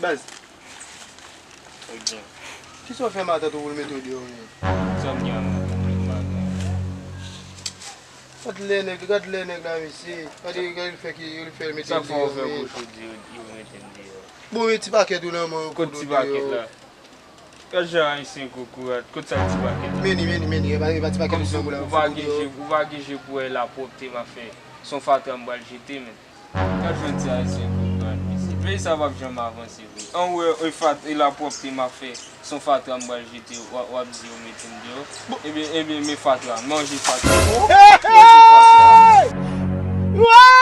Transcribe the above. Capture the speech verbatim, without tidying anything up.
Baz. Ok. Kisa w fè matant ou pou l mete w deyò menm? Sa m gen a mwen pou m mete matant. Gad lè nèg, gad lè nèg la mesye. Gade, gade l fè ki, l fè l mete Sa l k fè w deyò fè men. Kochou di yo, yo mete m deyò? Bon men ti pakèt ou nan men w. Kot ti pakèt la? Gad jan ayisyen koukourèt. Kot sa ti pakèt la? Meni, meni, meni, e pa, e pa ti pakèt ou Kòmsi nan men w la. ou pa gen je, ou pa gen je pou wè lapwòpte m ap fè. Se yon fatra m pral jete, men. Gad jan ti ayisyen koukourèt mesye. Peyi sa p ap janm avanse vre. An wè e fat, e lapwòpte m ap fè. Se yon fatra m pral jete, w ap, w ap di yo mete m deyò. Ebyen, ebyen, men fatra, manje fatra. Manje fatra.